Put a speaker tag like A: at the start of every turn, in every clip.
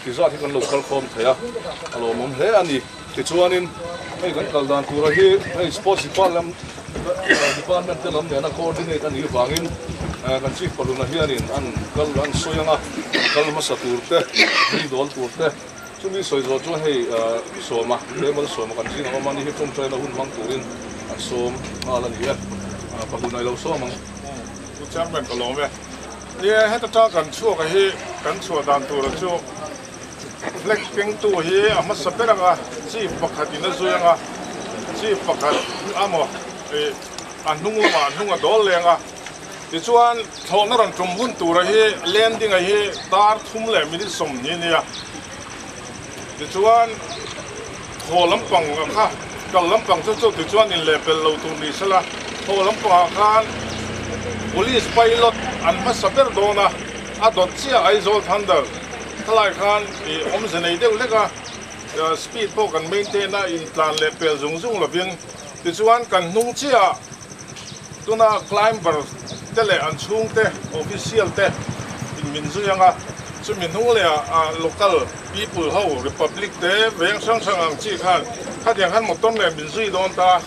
A: Ti zat hi kan lo kal khawm thei a, a lawmawm hle a ni. Tichuanin hei kan kal dan tura hi hei Sports Department Department te lam nena coordinate a nih vangin kan Chief Paluna hianin an kal an sawi anga kal hmasa tur te, mi dawl tur te chumi sawi zawh chuan hei sawma table sawma kan zing ang awm a ni hi tawngtaina hun hmang turin an sawm nghal a ni e. Paluna i lo sawm ang.
B: Pu Chairman ka lawm e. Nia, heta tang kan chhuak a hi kan chhuah dan tura chu flag kengtu hi a hmasa ber ang a, chief pakhat in a zui ang a, chief pakhat a maw ih a hnung lamah a hnung a dawl leng a, tichuan thlawhna rawn tum hun tura hi landing a hi dar thum leh minute 20 nia, tichuan thaw lampang a kha kal lampang chu chu tichuan inlehpelh lo tur ni sela thaw lampangah khan police pilot an hmasa ber dawn a, a dawt chiah Aizawl Thunder thalai khan ih awmze nei deuh hlek a, speed pawh kan maintain a intlan leh pel zung zung lovin tichuan kan hnung chiah tuna climber te leh an chhungte official te in min zui ang a, chumi hnung leh ah local people ho republic te veng hrang hrang ang chi khan khatiang khan motor nen min zui dawn ta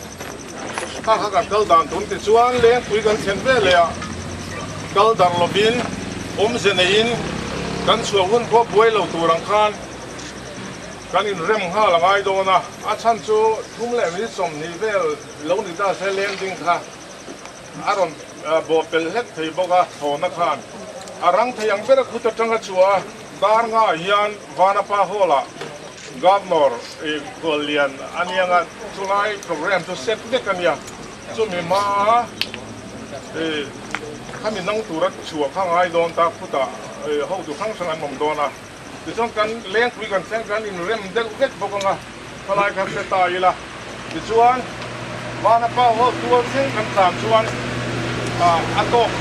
B: kha kha kan kal dan tun tichuan lengpui kan thlen ve leh ah kal darh lovin awmze neiin kan chhuah hun pawh buai lo tur ang khan kan inrem nghal a ngai dawn a, a chhan chu thum leh minute 20 vel lo ni ta se landing kha a rawn bawh pel hlek thei bawk a, thlawhna khan a rang thei ang ber a khut atanga chhuah a, dar ngah hian Vanapa Hall ah Governor Khuallian a niang a, chulai programme chu set vek a nia, chumi hmaa khami nang tura chhuah kha ngai dawn ta khutah hotu hrang hrang an awm dawn a, tichuan kan lengpui kan thleng kan inrem deuh vek bawk ang a. Khalai kha hre ta ila, tichuan Vanapa Hall tual thleng kan tlan chuan a tawk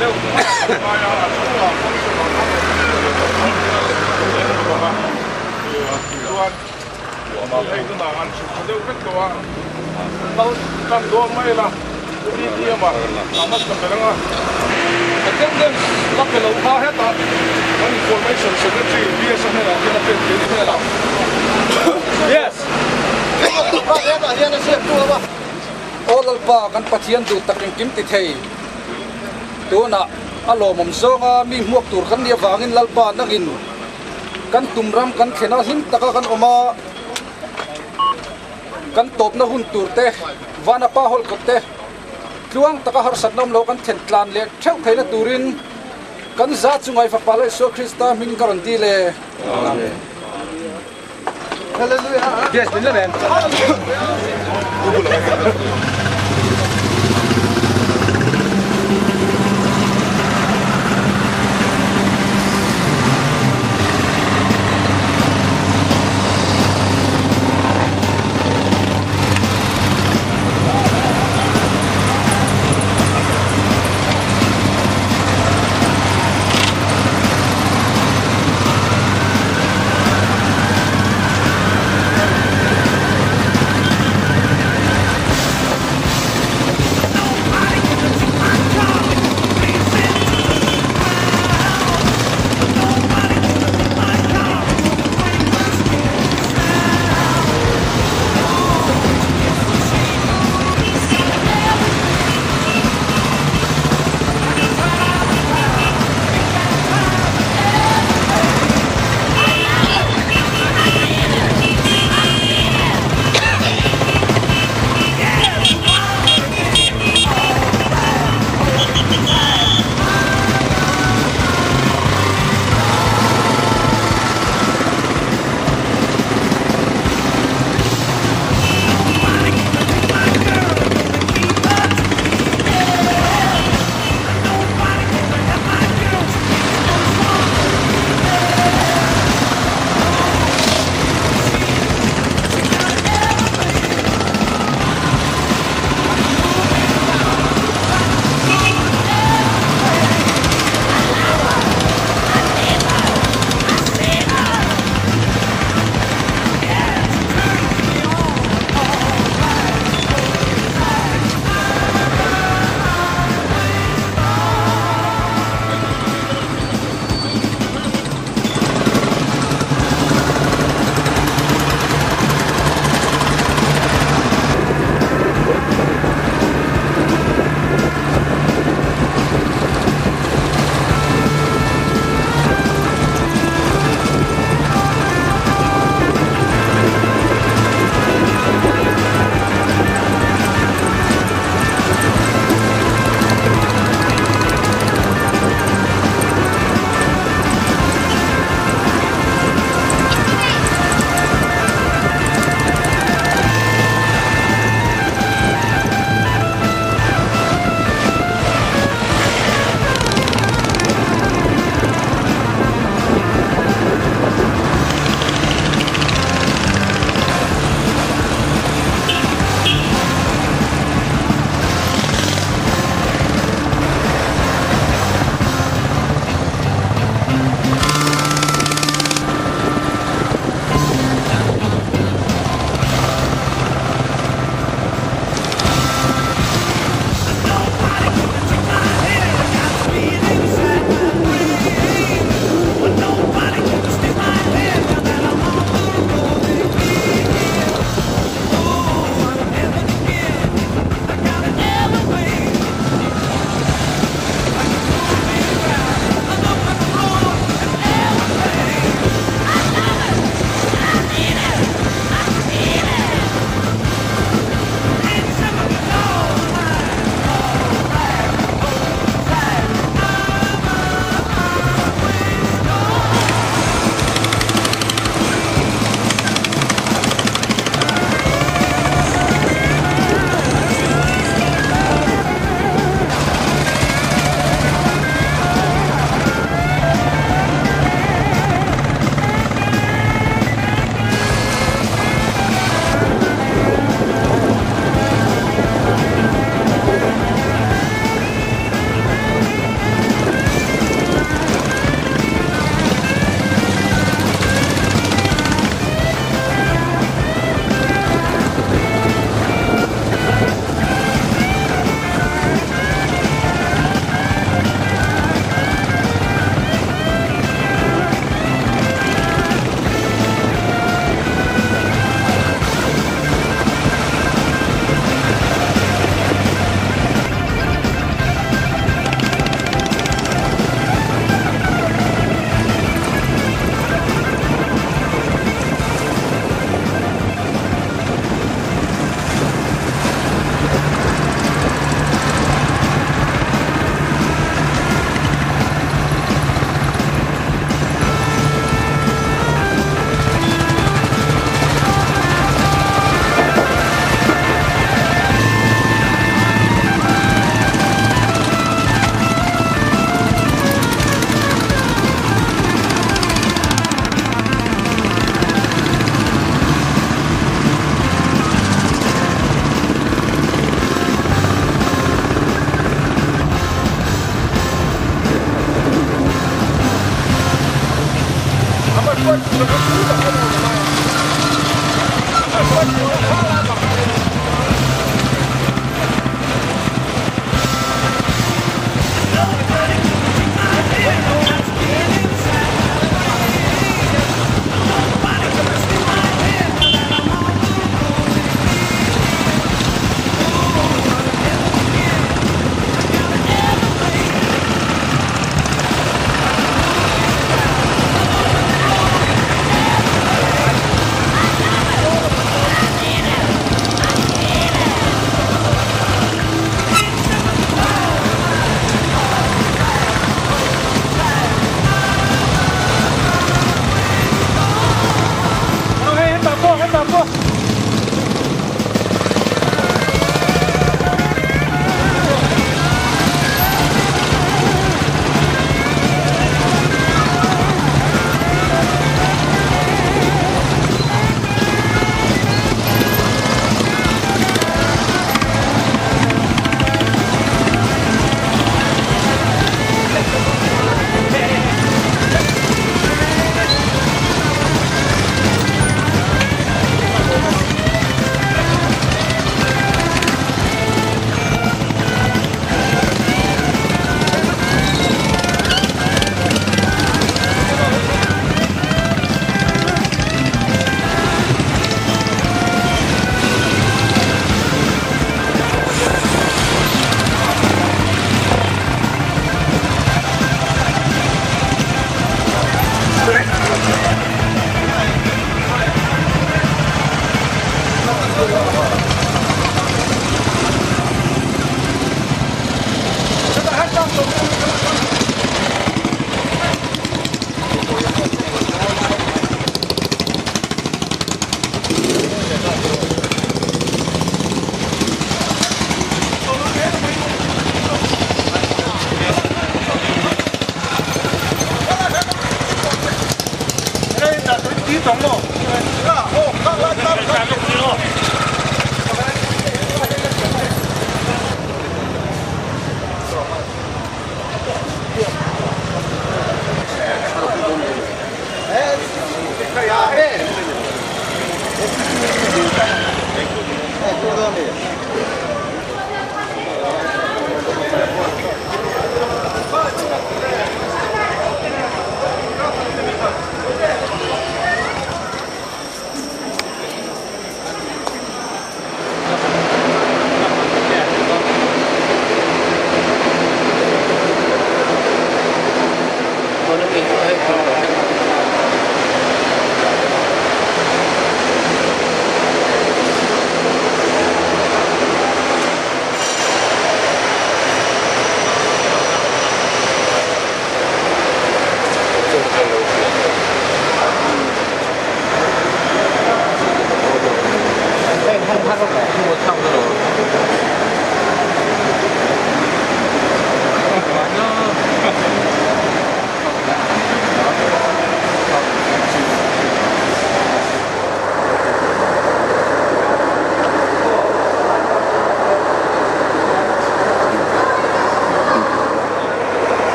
B: deuh hmak a ngai a, a chhungah function ang ang leh eng emaw a tichuan hei tunah an chhuk tha deuh vek tawh a, kal tan dawn mai ila PTM ah a hmasa ber ang a.
A: Attendance la pe lo kha hetah kan Information Secretary BS a hnenah khian a pek thei ni hmel a. Yes.
C: Aw Lalpa kan Pathian duh tak engkim ti thei tunah a lawmawm zawnga mi hmuak tur kan nih avangin Lalpa nangin kan tum ram kan thlen a hlim taka kan awm a kan tawpna hun tur te Vanapa hawlh kawt te Tluang taka harsatna awm lo kan thlen tlan leh theuh theihna turin kan za chunga i Fapa Lal Isua Krista hming ka rawn dil e. Amen.
A: Yes, min la nen.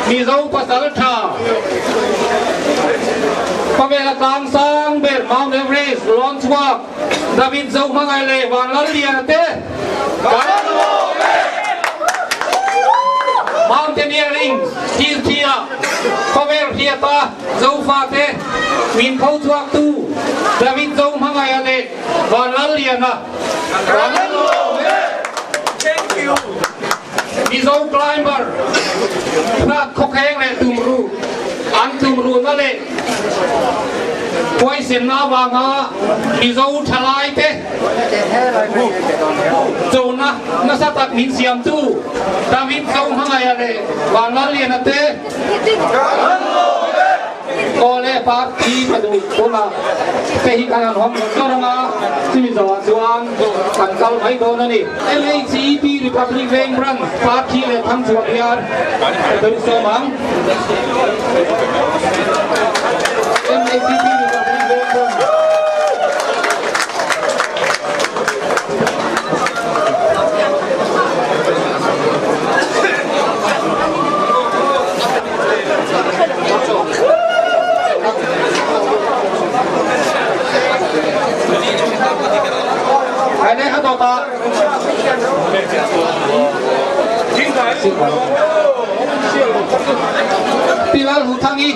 D: Mizo pasaltha Khawvela tlang sang ber Mount Everest lawn chhuak David Zohmangai leh Vanlalliana te kan lawm e. Mountaineering thil thia khawvel hriata Zofate min pho chhuaktu David Zohmangaia leh Vanlalliana kan lawm e. Mizo climber hrat khawkheng leh tumruh an tumruhna leh huaisenna avanga Mizo thalaite chona nasa tak min siamtu David Zohmangaia leh Vanlalliana te Aw le party pahnih tunah te hi kan han hawng dawr dawr ang a, chumi zawhah chuan kan kal mai dawn a ni. LHEP Republic Veng Branch party leh thangchhuah hian ka dawng sawm ang. LHEP Republic Veng Branch. Pi Lal Hu Thangi.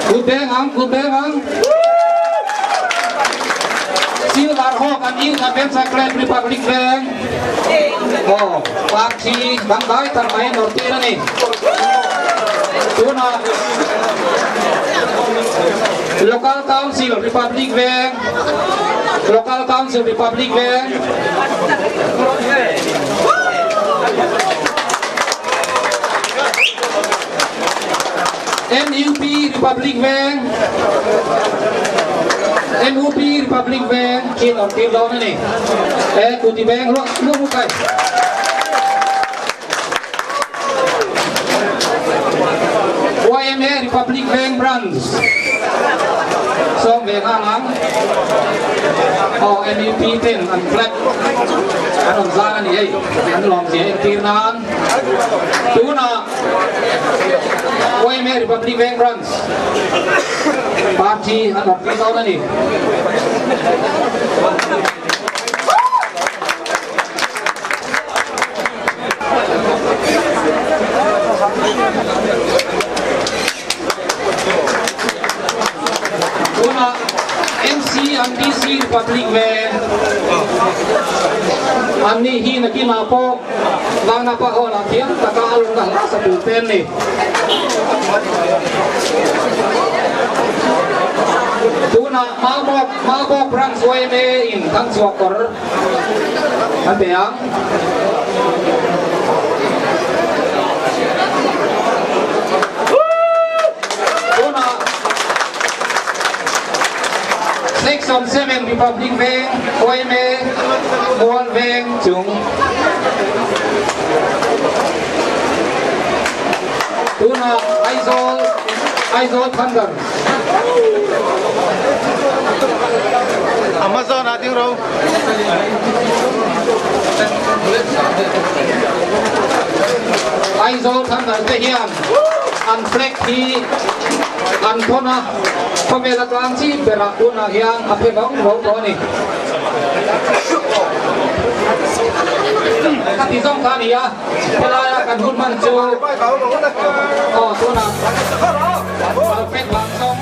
D: Kut beng ang, kut beng ang. Silver Hawk an Youth Adventure Club Republic Veng. Aw, party dangdai tak mai nawr tir a ni. Tunah Local Council Republic Veng, Local Council Republic Veng. NUP Republic Veng, NUP Republic Veng khi awm tir dawn a ni. E Kuti Veng luah luah luah kai. YMA Republic Veng Branch sawm ve nghal ang. Aw NUP ten an flag an rawn zar a ni hei an lawmzia entir nan. Tunah YMA Republic Veng Branch party an awm tir dawn a ni. Tunah MC an DC Republic Veng an nih hi nakinah pawh Vanapa Hall ah thiam taka a lung a hla sa tur te an ni. Tunah Maubawk Maubawk Branch yma in Thangchhuah kawr an pe ang. Tunah Section 7 Republic Veng yma Mual Veng chung Tunah Aizawl Aizawl Thunder
E: Amazon ah ding ro.
D: Aizawl Thunder te hian an flag hi an thawn a, khawvel atang chi berah tunah hian a phe vang vang tawh a ni. Ka ti zawng kha a ni a, helaia kan hun hman chu aw tunah Alfred Vangzawng.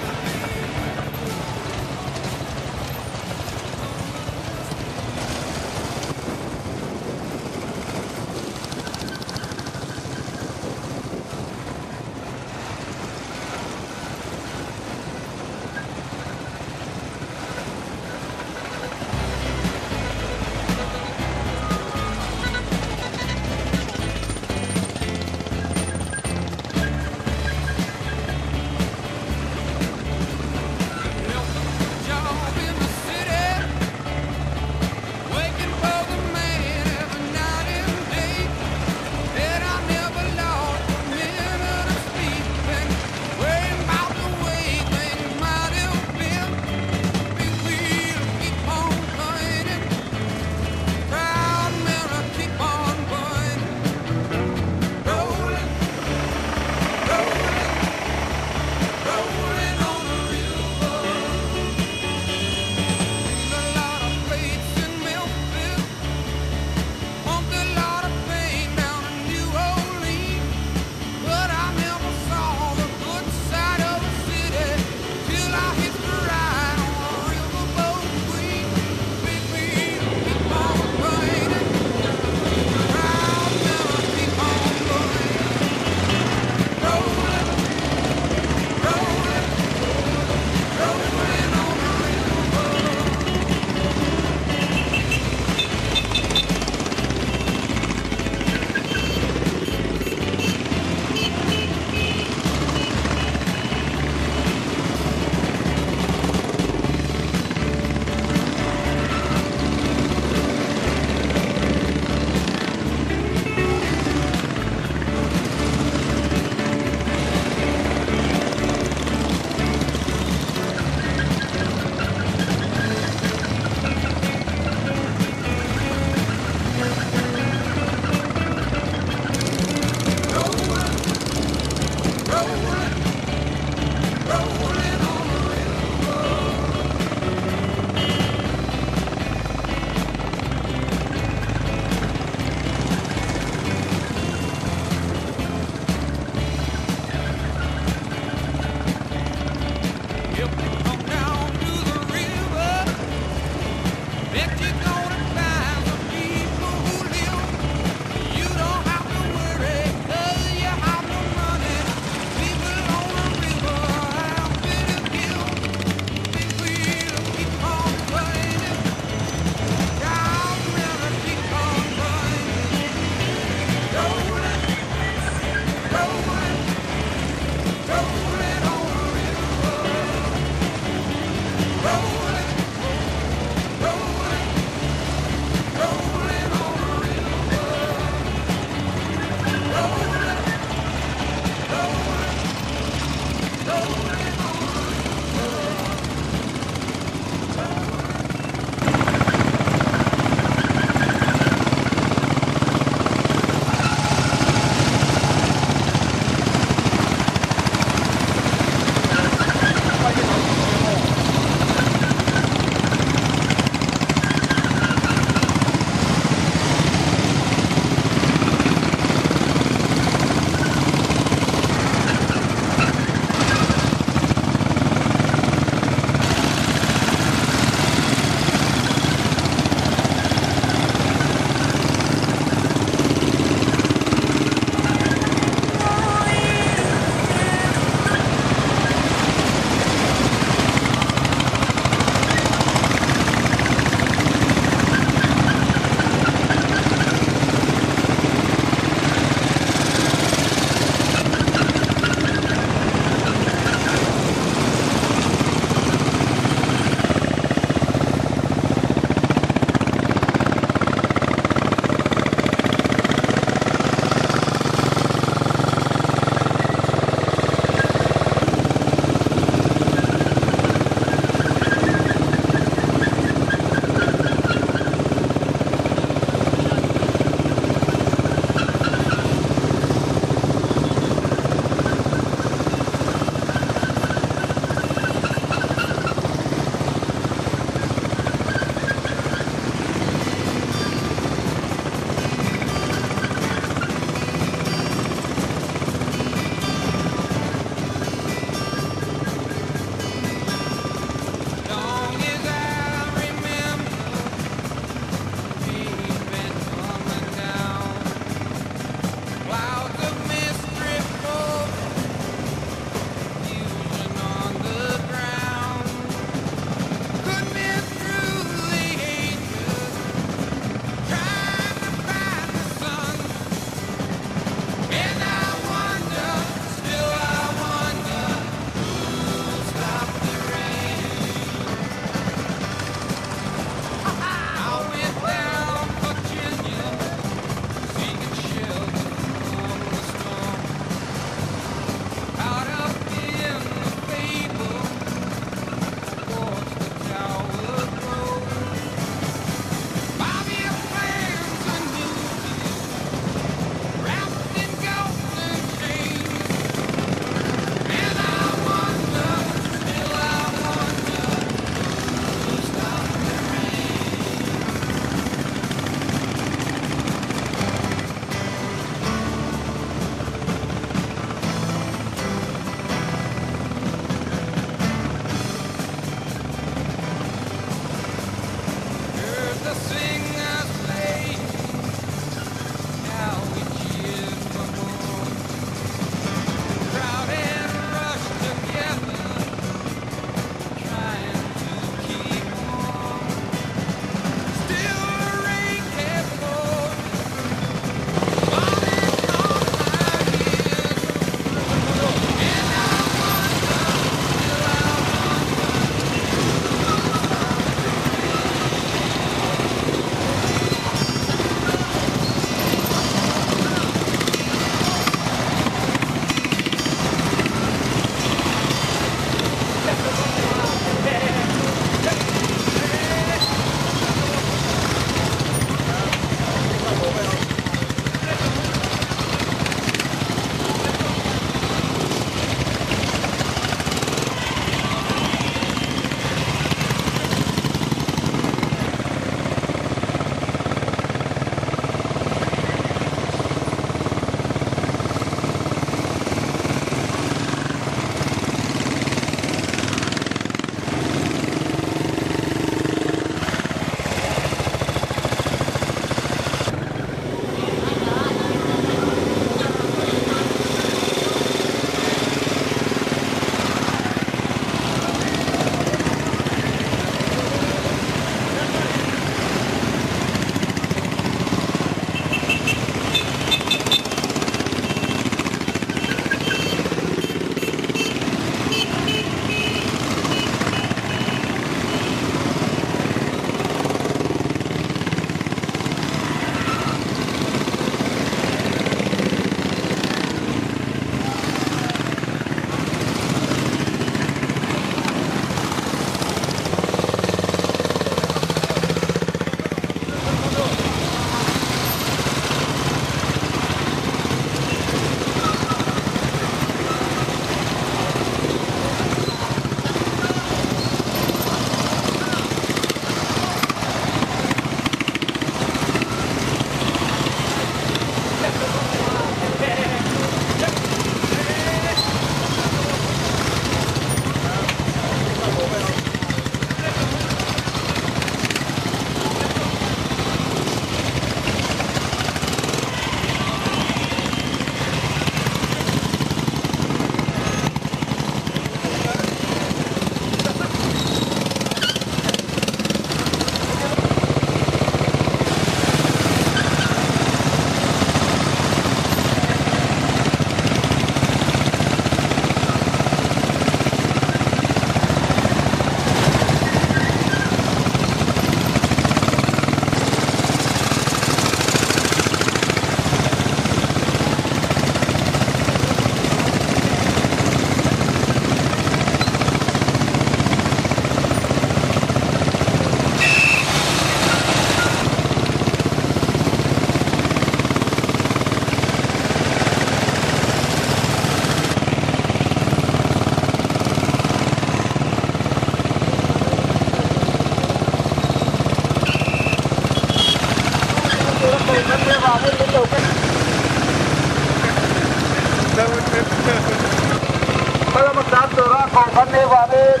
C: Hmalama tlan tura koh kan nih vangin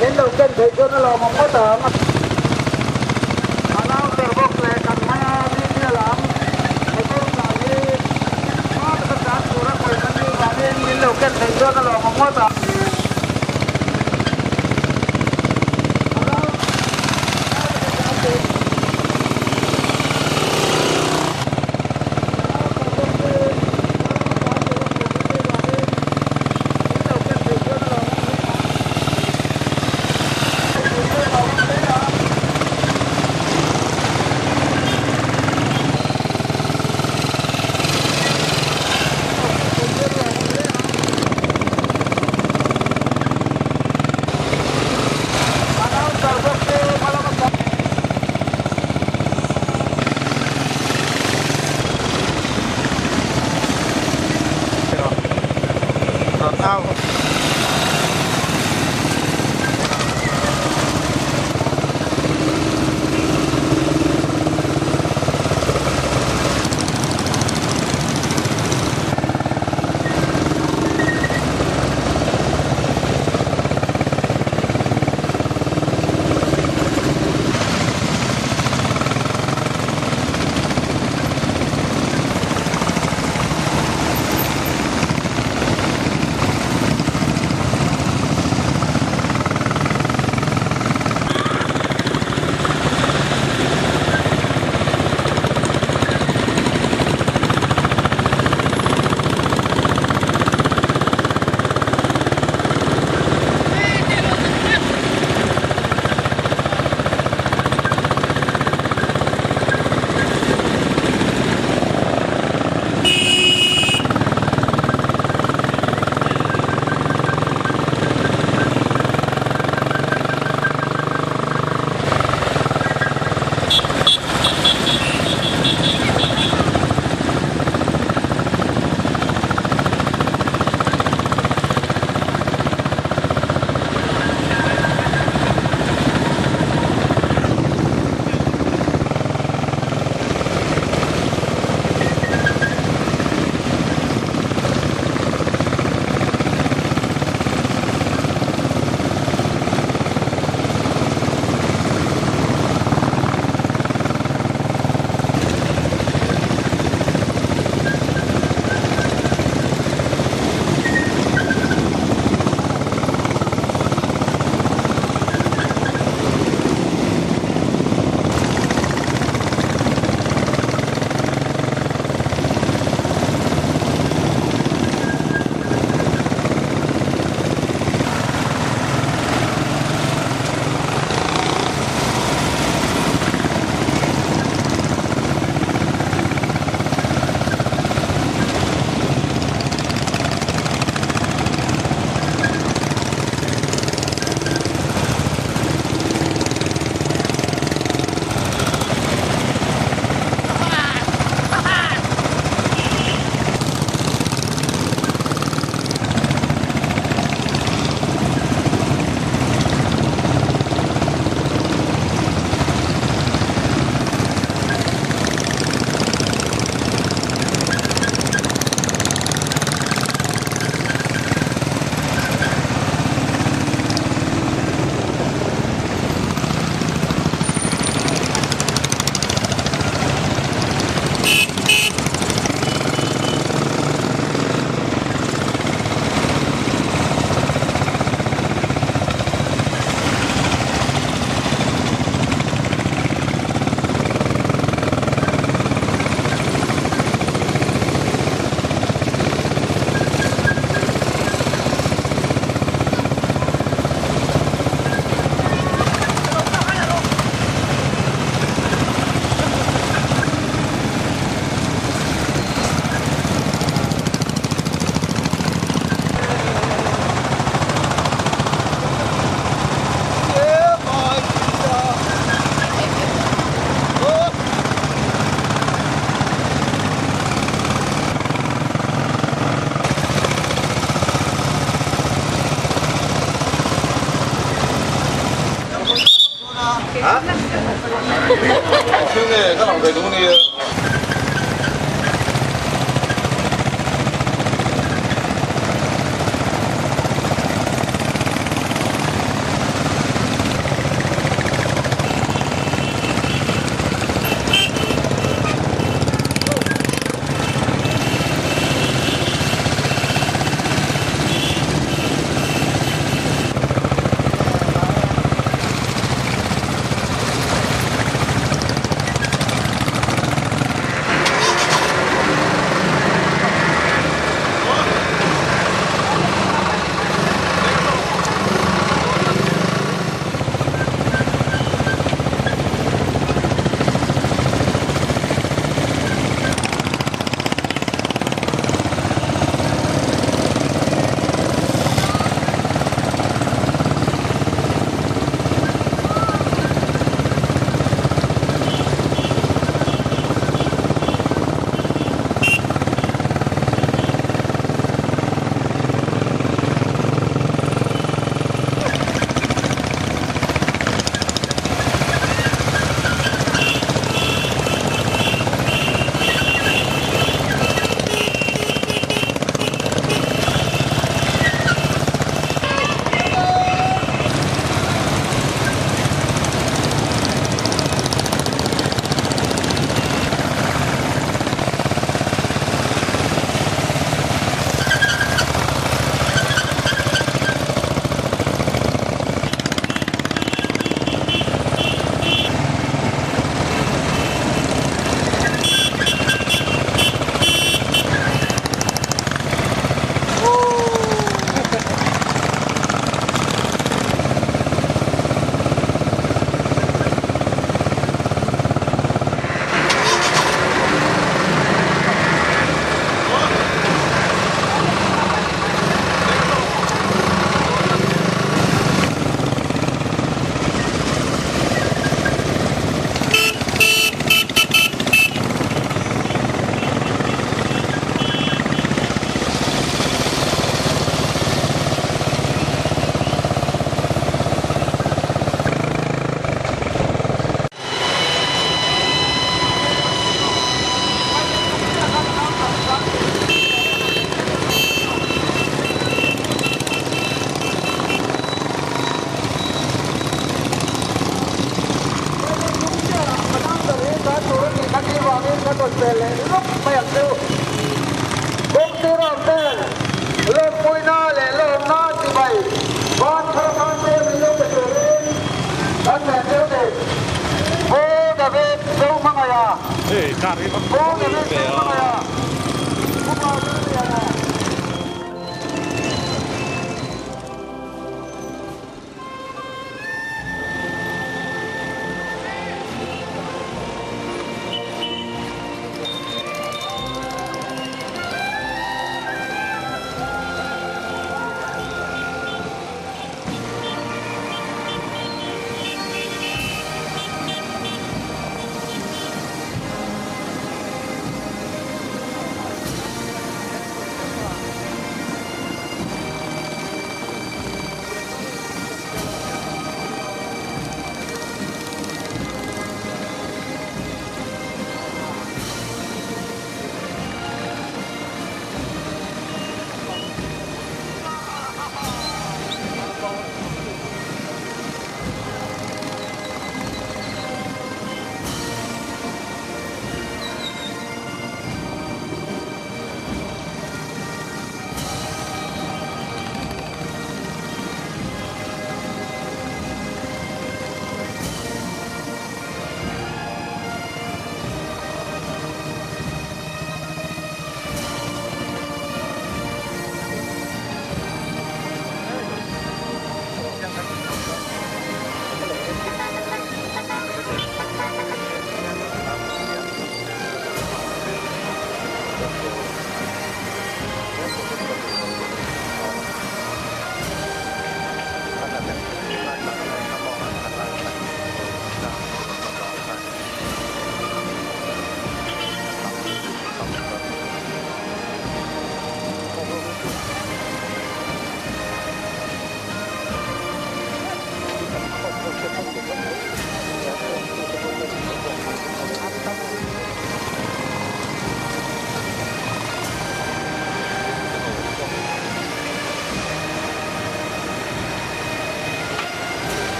C: min lo ken theih chuan a lawmawm ngawt ang. A nau ter bawk leh kan hmanga media lam motor tlan hi hma taka tlan tura koh kan nih vangin min lo ken theih chuan a lawmawm ngawt ang.
A: thil nge ka lang ve duh nia.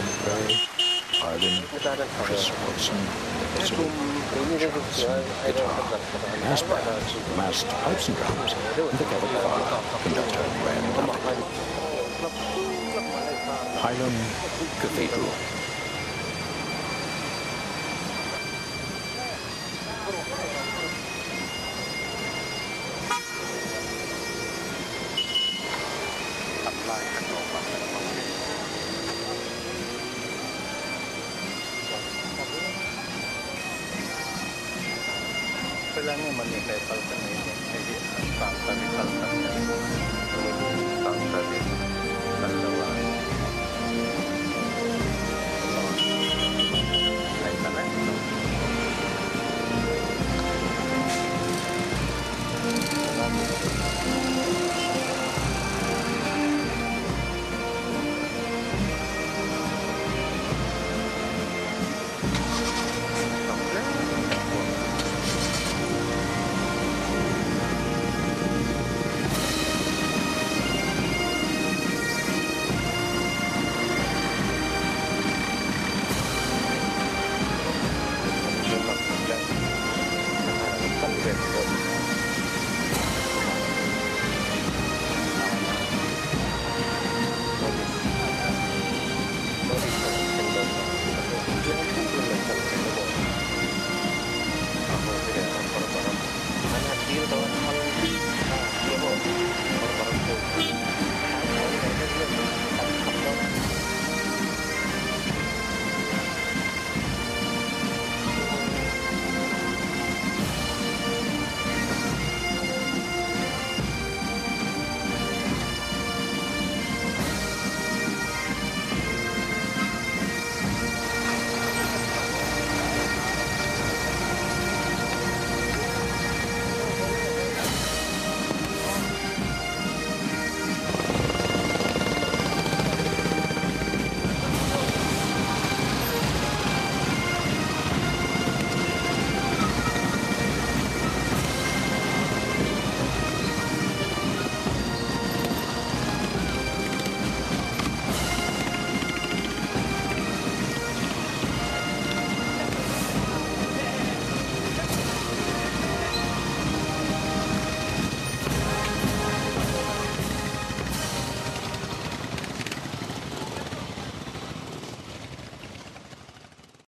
E: Brian Perry, violin, Chris Watson, fiddle, Johnson, guitar, mass band, massed pipes and drums, and the Gaelic Fala, conductor Graham Duffy. Highland Cathedral.